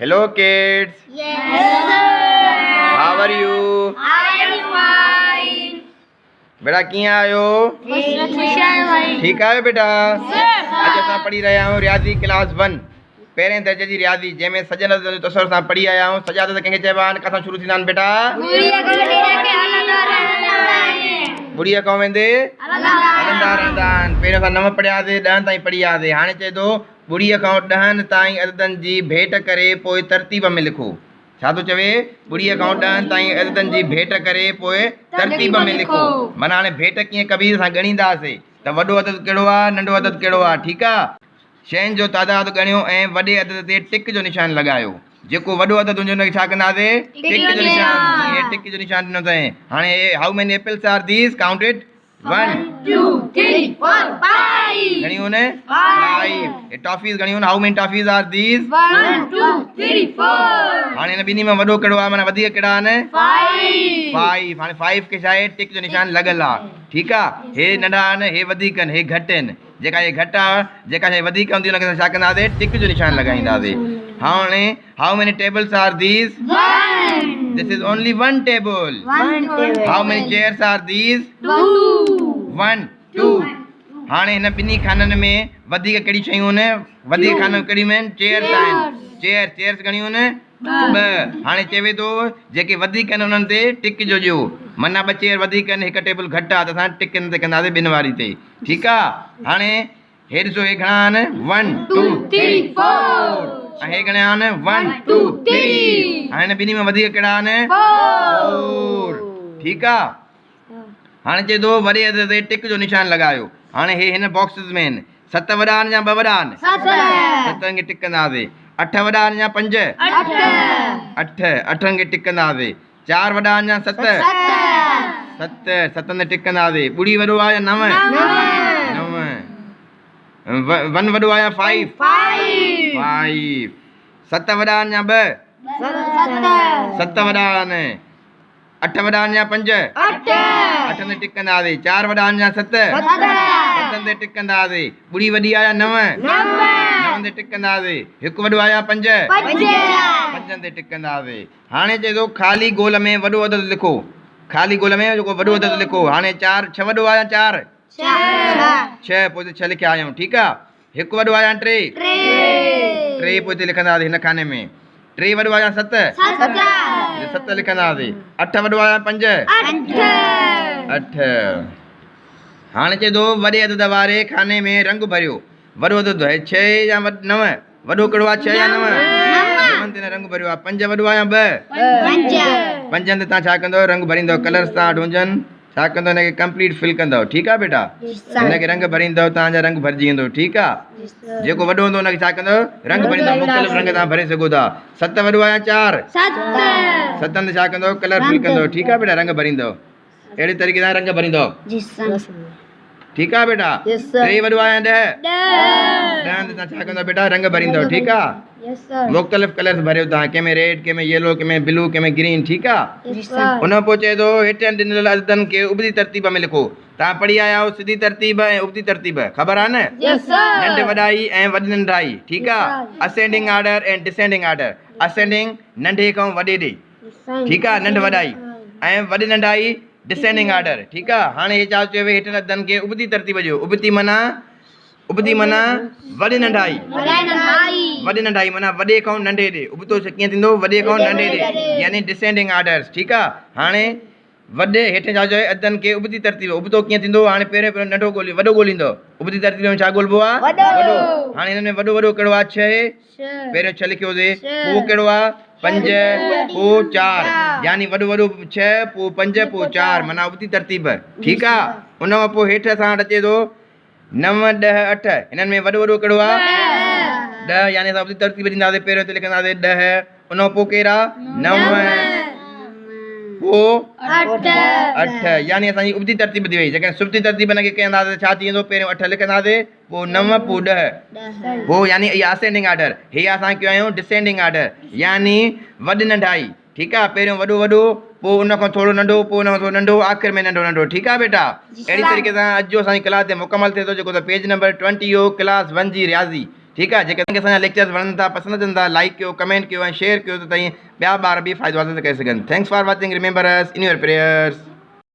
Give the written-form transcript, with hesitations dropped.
Hello kids. Yes sir. How are you? I am fine. बेटा कीअं आहियो? खुश आहियो। ठीकु आहियो बेटा? अॼु असां पढ़ी रहिया आहियूं रियाज़ी क्लास 1 पहिरें दर्जे जी रियाज़ी, जंहिंमें सॼनि अददनि जो तसर सां पढ़ी आया आहियूं। सॼा अदद कंहिंखे चइबा आहिनि, कथां शुरू थींदा आहिनि बेटा? ॿुड़ीअ खां वेंदे हलंदा रहंदा आहिनि। पहिरियों असां 9 पढ़ियासीं, 10 ताईं पढ़ी आयासीं। हाणे चए थो ॿुड़ीअ खां 10 ताईं अददनि जी भेट करे पोइ तरतीब में लिखो। छा थो चवे? ॿुड़ीअ खां 10 ताईं अददनि जी भेट करे पोइ तरतीब में लिखो। माना हाणे भेट कीअं कबी? असां ॻणींदासीं त वॾो अदद कहिड़ो आहे, नंढो अदद कहिड़ो आहे। ठीकु आहे। शयुनि जो तादाद ॻणियो ऐं वॾे अदद ते टिक जो निशान लॻायो। जेको वॾो अदद हुजे हुनखे छा कंदासीं? टिक जो निशान। जीअं टिक जो निशान ॾिनो अथई। हाणे how many apples are these? Count it. 1 2 3 4 5। घणियूं आहिनि? 5। हे टॉफीज़ घणियूं आहिनि? How many toffees are these? 1 2 3 4। हाणे हिन ॿिन्ही मां वॾो कहिड़ो आहे? माना वधीक कहिड़ा आहिनि? 5। 5। हाणे 5 खे छा आहे? टिक जो निशान लॻल आहे। ठीकु आहे। हे नंढा आहिनि, हे वधीक आहिनि, हे घटि आहिनि। जेका हे घटि आहे, जेका शइ वधीक हूंदी हुनखे असां छा कंदासीं? टिक जो निशान लॻाईंदासीं। हाणे how many tables are these? 1। This is only 1 table. 1 table. How many chairs are these? 2। 1 2। हाणे हिन ॿिन्ही खाननि में वधीक कहिड़ी शयूं आहिनि? वधीक खाननि में कहिड़ियूं आहिनि? चेयर्स आहिनि। चेयर्स घणियूं आहिनि? 2। हाणे चवे थो जेके वधीक आहिनि उन्हनि ते टिक जो ॾियो। माना 2 चेयर वधीक आहिनि, हिकु टेबल घटि आहे त असां टिक हिन ते कंदासीं ॿिनि वारी ते। ठीकु आहे। हाणे हे ॾिसो हे घणा आहिनि? 1 2 3 4। ऐं हे घणा आहिनि? 1 2 3। हाणे हिन ॿिन्ही मां वधीक कहिड़ा आहिनि? 4। ठीकु आहे। हाणे चए थो वॾे अदद ते टिक जो निशान लॻायो। हाणे हे हिन बॉक्सिस में आहिनि। 7 वॾा आहिनि या 2 वॾा आहिनि? 7। 7 खे टिक कंदासीं। 8 वॾा आहिनि या 5? 8। 8। 8 खे टिक कंदासीं। 4 वॾा आहिनि या 7? 7। 7। 7 ते टिक कंदासीं। ॿुड़ी वॾो आहे या 9? 9। 9। 1 वॾो आहे या 5? 5। 5। 7 वॾा आहिनि या 2? 7। 7 वॾा आहिनि। 8 वॾा आहिनि या 5? 8। 8 ते टिक कंदासीं। 4 वॾा आहिनि या 7? 7। 7 ते टिक कंदासीं। ॿुड़ी वॾी आहे या 9? 9। 9 ते टिक कंदासीं। 1 वॾो आहे या 5? 5। 5 ते टिक कंदासीं। हाणे चए थो खाली गोल में वॾो अदद लिखो। खाली गोल में जेको वॾो अदद लिखो। हाणे 4 6 वॾो आहे या 4? 6। 6। पोइ हिते 6 लिखिया आहियूं। ठीकु आहे। 1 वॾो आहे या 3? 3। 3 पोइ हिते लिखंदासीं हिन खाने में। 3 वॾो आहे या 7? 7। 7 लिखंदासीं। 8 वॾो आहे या 5? 8। 8। हाणे चए थो वॾे अदद वारे खाने में रंग भरियो। वॾो अदद आहे 6 या 9? वॾो कहिड़ो आहे, 6 या 9? 9 ते रंग भरियो आहे। 5 वॾो आहे या 2? 5। 5 ते तव्हां छा कंदव? रंग भरींदव। कलर्स तव्हां वटि हुजनि, छा कंदव? हिनखे कंप्लीट फिल कंदव। ठीकु आहे बेटा? हिनखे रंग भरींदव, तव्हांजा रंग भरिजी वेंदो। ठीकु आहे। जेको वॾो हूंदो हुनखे छा कंदव? रंग भरींदव। मुख़्तलिफ़ रंग तव्हां भरे सघो था। 7 वॾो आहे या 4? 7। 7 ते छा कंदव? कलर फिल कंदव। ठीकु आहे बेटा? रंग भरींदव। अहिड़े तरीक़े सां रंग भरींदव। ठीकु आहे बेटा? 3 वॾो आहे या 10? 10। 10 ते तव्हां छा कंदव बेटा? रंग भरींदव। ठीकु आहे। मुख़्तलिफ़ कलर्स भरियो तव्हां, कंहिंमें रेड, कंहिंमें येलो, कंहिंमें ब्लू, कंहिंमें ग्रीन। ठीकु आहे। उन खां पोइ चए थो हेठि ॾिनल अददनि खे उबती तरतीब में लिखो। तव्हां पढ़ी आया आहियो सिधी तरतीब ऐं उबती तरतीब, ख़बर आहे न? नंढ वॾाई ऐं वॾी नंढाई। ठीकु आहे। असेंडिंग आर्डर ऐं डिसेंडिंग आर्डर। असेंडिंग नंढे खां वॾे ॾे। ठीकु आहे, नंढ वॾाई ऐं वॾी नंढाई डिसेंडिंग आर्डर। ठीकु आहे। हाणे हे छा चयो हेठि अददनि खे उबती तरतीब ॾियो। उबती माना, उबती माना वॾी नंढाई। वॾी नंढाई माना वॾे खां नंढे ॾे। उबतो कीअं थींदो? वॾे खां नंढे ॾे, यानी डिसेंडिंग आर्डर्स। ठीकु आहे। हाणे वॾे हेठि छा चयो अददनि खे उबती तरतीब। उबतो कीअं थींदो? हाणे पहिरियों पहिरियों नंढो ॻोल्ही वॾो ॻोल्हींदो। उबती तरतीब में छा ॻोल्हिबो आहे? वॾो। हाणे हिन में वॾो वॾो कहिड़ो आहे? 6। पहिरियों 6 लिखियोसीं। पोइ कहिड़ो आहे? 5, पोइ 4। यानी वॾो वॾो 6, पोइ 5, पोइ 4, माना उबती तरतीब। ठीकु आहे। उन खां पोइ हेठि असां वटि अचे थो 9 10 8। हिननि में वॾो वॾो कहिड़ो आहे? 10। यानी असां उबती तरतीब ॾींदासीं। पहिरियों हिते लिखंदासीं 10, उन खां पोइ केरु आहे? 9, पोइ 8। यानी असांजी उबती तरतीब थी वई। जेकॾहिं सुबती तरतीब हिनखे कंदासीं छा थी वेंदो? पहिरियों 8 लिखंदासीं, पोइ 9, पोइ 10, पोइ यानी इहा असेंडिंग आर्डर। हे असां कयो आहियूं डिसेंडिंग आर्डर, यानी वॾी नंढाई। ठीकु आहे। पहिरियों वॾो वॾो, पोइ उन खां थोरो नंढो, पोइ उन खां थोरो नंढो, आख़िर में नंढो नंढो। ठीकु आहे बेटा? अहिड़ी तरीक़े सां अॼु जो असांजी क्लास ते मुकमल थिए थो, जेको त पेज नंबर 20 हो, क्लास 1 जी रियाज़ी। ٺيڪ آ جيڪڏهن اسان جا ليڪچرز وڻن ٿا پسند اچن ٿا لائيڪ ڪيو ڪمينٽ ڪيو ۽ شيئر ڪيو ته تائين ٻيا ٻار به فائدو حاصل ڪري سگهن thanks for watching remember us in your prayers.